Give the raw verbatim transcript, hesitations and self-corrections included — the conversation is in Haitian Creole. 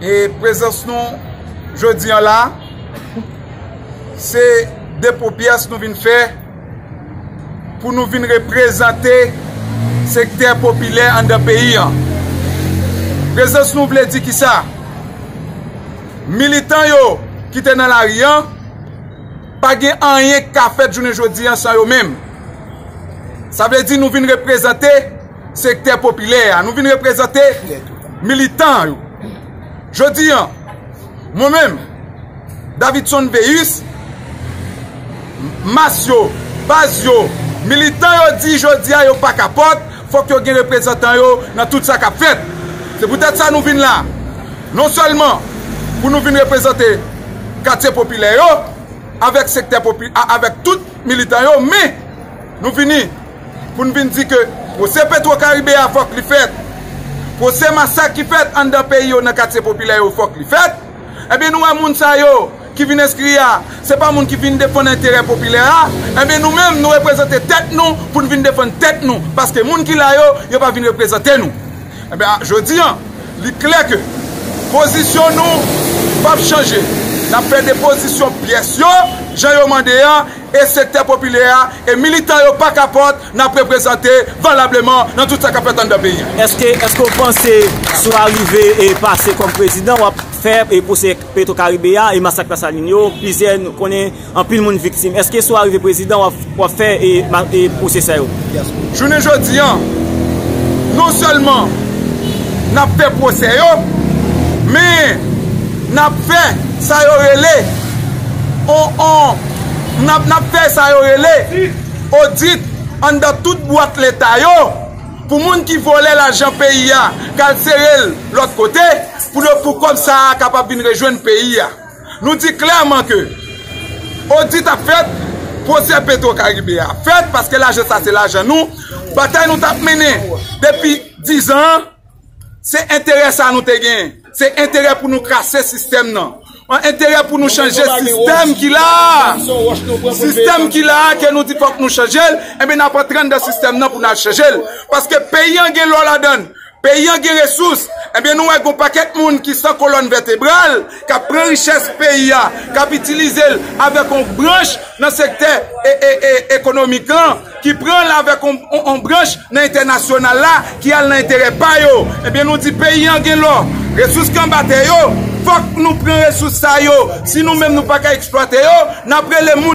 E prezans nou jodi an la, se depo pyès nou vin fè pou nou vin reprezante sektè popilè anndan peyi an. Prezans nou vle di kisa? Militan yo ki te nan lari an, pa gen anyen k ka fèt jounen jodi an san yo menm. Sa vle di nou vin reprezante sektè popilè a, nou vin reprezante militan yo. Jodi an, mwen menm, Davidson Veyis, mas yo, baz yo, militan yo di jodi a yo pa kapòt, fòk yo gen reprezantan yo nan tout sa k ap fèt. Se poutèt sa nou vin la. Non sèlman pou nou vin reprezante katye popilè yo, avèk sektè popi-, a-, avèk tout militan yo, men nou vini pou n vin di ke pwosè Petro Karibe a fòk li fèt. Pwosè masak ki fèt anndan peyi yo nan katye popilè yo fòk li fèt. Ebyen, nou wè moun sa yo ki vin enskri a, se pa moun ki vin defann enterè popilè a. Ebyen, nou menm, nou reprezante tèt nou pou n vin defann tèt nou. Paske moun ki la yo, yo pa vin reprezante nou. Ebyen, jodi an, li klè ke pozisyon nou p ap chanje. N ap fè depozisyon pyès yo, jan yo mande a, e sektè popilè a, e militan yo pa kapòt, n ap reprezante valableman nan tout sa k ap fèt anndan peyi a. Èske, èske w panse si w arive e pase kòm prezidan, w ap fè e pwosè Petro Karibe a e masak Lasalin yo, plizyè nou konnen anpil moun viktim. Èske si w arive prezidan, w ap, w ap fè e, ma-, e pwosè sa yo? Jounen jodi an, non sèlman n ap fè pwosè yo, men n ap fè sa yo rele on, on, n ap, n ap fè sa yo rele odit anndan tout bwat leta yo, pou moun ki vòlè lajan peyi a, k al sere l lòt kote, pou yo, pou kòb sa a kapab vin rejwenn peyi a. Nou di klèman ke odit ap fèt, pwosè Petro Karibe a ap fèt, paske lajan sa se lajan nou. Batay nou t ap mennen depi diz an, se enterè sa nou te gen. Se enterè pou nou krase sistèm nan. An enterè pou nou chanje sistèm ki la a. Sistèm ki la a ke nou di fòk nou chanje l, enben n ap antre anndan sistèm nan pou n al chanje l. Paske peyi an gen lò ladan l. Peyi an gen resous. Ebyen, nou wè gon pakèt moun ki san kolòn vètebral, k ap pran richès peyi a, k ap itilize l avèk yon branch nan sektè e, e, e, ekonomik lan, ki pran l avèk yon, yon, yon branch nan entènasyonal la, ki al nan enterè pa yo. Ebyen, nou di peyi an gen lò, resous k anba tè yo, fòk nou pran resous sa yo. Si nou menm nou pa ka eksplwate yo, n ap rele moun